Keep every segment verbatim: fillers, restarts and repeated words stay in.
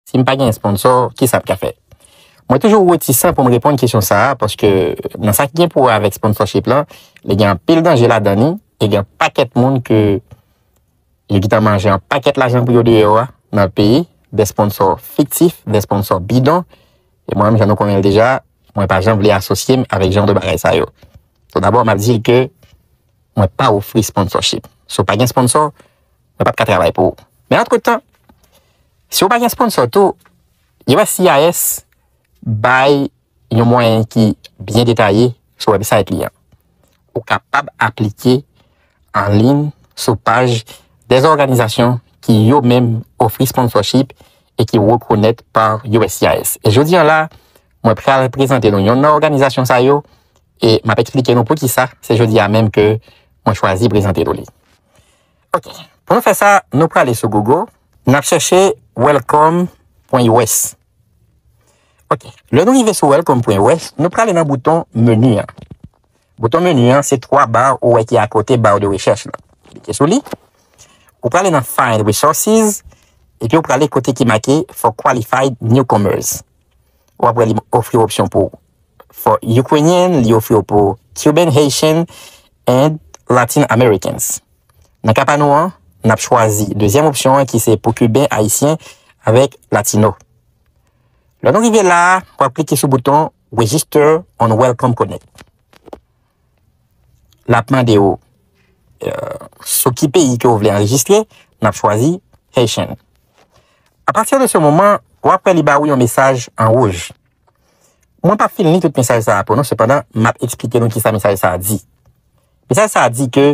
Si m pa gen sponsò, kisa m ka fè? Mwen toujou retisan pou m reponn kesyon sa a, paske nan sa ki gen pou wè avèk sponsorship lan, li gen anpil danje ladan li, e gen pakèt moun ke yo gentan manje yon pakèt lajan pou yo deyò a, nan peyi, de sponsò fiktif, de sponsò bidon, e mwen menm, jan nou konnen l deja, mwen pa janm vle asosye m avèk jan de bagay sa yo. Tout dabò, m ap di l ke mwen pa ofri sponsorship. Si w pa gen sponsò, mwen p ap ka travay pou ou. Men antretan, si w pa gen sponsò tou, U S C I S bay yon mwayen ki byen detaye sou website li an. Ou kapab aplike an liy sou paj de òganizasyon ki yo menm ofri sponsorship e ki rekonèt pa U S C I S. E jodi an la, mwen pral prezante nou yon nan òganizasyon sa yo e m ap eksplike nou poukisa se jodi a menm ke mwen chwazi prezante nou li. Ok, pou nou fè sa, nou prale sou Google, n ap chèche welcome pwen U S. Ok, lè nou rive sou welcome pwen U S, nou prale nan bouton meni an. Bouton meni an, se twa ba ou wè ki akote ba de rechèch la. Klike sou li. Ou prale nan Find Resources, epi ou prale kote ki make for qualified newcomers. Ou ap wè li ofri opsyon pou for Ukrainian, li ofri pou Cuban, Haitian, and Latin Americans. Nan ka pa nou an, n ap chwazi dezyèm opsyon an ki se pou Kiben, Ayisyen, avèk Latino. Lè nou rive la a, w ap klike sou bouton Register on Welcome Connect. L ap mande w, euh, sou ki peyi ke w vle anrejistre, n ap chwazi Haitian. Apati de se moman, w ap wè li ba ou yon mesaj an wouj. Mwen p ap fin li tout mesaj sa a pou nou, sepandan, m ap eksplike nou kisa mesaj sa a di. Mesaj sa a di ke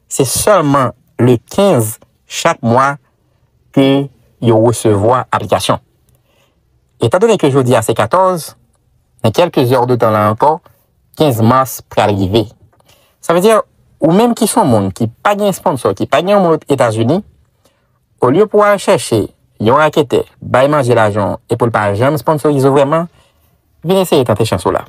se sèlman le kenz chak mwa ke yo resevwa aplikasyon. Etandone ke jodi a se katòz, nan kèlke zè de tan la ankò, kenz mas pral rive. Sa vle di, ou menm ki se yon moun ki pa gen sponsò, ki pa gen yon moun Etazini, olye pou w al chèche yon raketè, bay manje lajan w, e pou l pa janm sponsorize w vrèman, vin eseye tante chans ou la.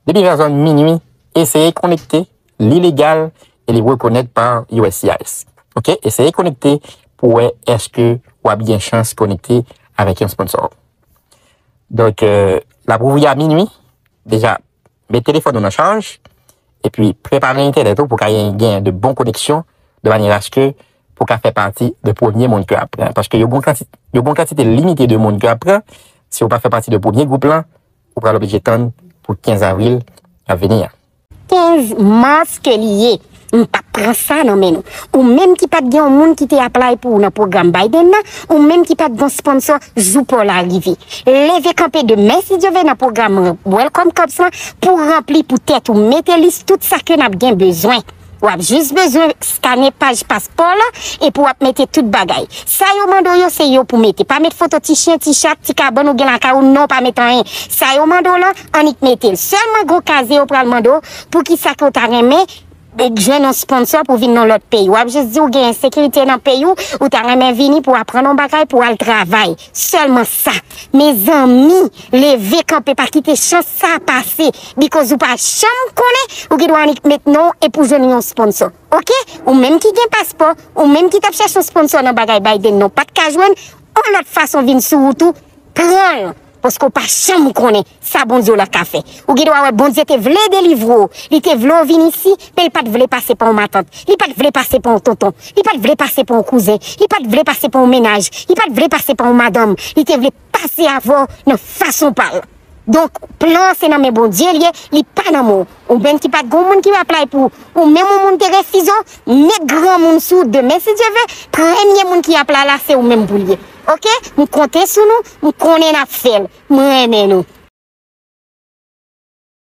Depi vè zòn minui, eseye konekte, li legal e li rekonèt pa U S C I S. Ok, eseye konekte pou wè èske w ap gen chans konekte avèk yon sponsò. Donk, euh, l ap ouvri a minui, deja, met telefòn ou nan chaj, epi prepare entènèt ou pou ka gen, gen de bon koneksyon, de manyè aske pou ka fè pati de premye moun ke ap pran. Paske yo gon kantite, yo gon kantite limite de moun ke ap pran, si w pa fè pati de premye gwoup lan, ou pral oblije tann pou kenz avril k ap vini an. Kenz mas ke li ye. M p ap pran sa nan men nou. Ou menm ki pa t gen yon moun ki te apply pou ou nan pwogram Biden nan, ou menm ki pa t gen yon sponsò, jou pa w la rive. Leve kanpe demen, si Dye vle, nan pwogram Welcome Cups lan pou ranpli pou tèt ou, mete lis tout sa ke n ap gen bezwen. W ap jis bezwen skane paj paspò w la epi w ap mete tout bagay. Sa yo mande w yo, se yo pou mete. Pa met foto ti chen, ti chat, ti kabann ou gen lakay ou, non, pa met anyen. Sa yo mande w lan, annik mete l. Sèlman gon kazye yo pral mande w, poukisa ke w ta renmen jwenn yon sponsò pou vin nan lòt peyi. W ap jis di w gen ensekirite nan peyi w, ou ta renmen vini pou aprann yon bagay, pou al travay. Sèlman sa. Mezanmi, leve kanpe, pa kite chans sa pase. Because ou pa janm konnen, ou gen dwa annik met non w epi w jwenn yon sponsò. Ok? Ou menm ki gen paspò, ou menm ki t ap chèche yon sponsò nan bagay Biden nan, w pa t ka jwenn, yon lòt fason vin sou wout ou, pran l. Paske w pa janm konnen sa Bondye w la ka fè. Ou gen dwa wè Bondye te vle delivre w, li te vle w vin isi, men li pa t vle pase pa yon matant, li pa t vle pase pa yon tonton, li pa t vle pase pa yon kouzen, li pa t vle pase pa yon mennaj, li pa t vle pase pa yon madanm, li te vle pase avè w nan fason pa l. Donk, plan an se nan men Bondye l ye, li pa nan men w. Ou menm ki pa t gen moun ki apply pou ou, ou menm yon moun te refize w, met granmoun sou ou demen si Dye vle, premye moun ki apply la se ou menm pou l ye. Ok? M konte sou nou, m konnen n ap fè l. M renmen nou.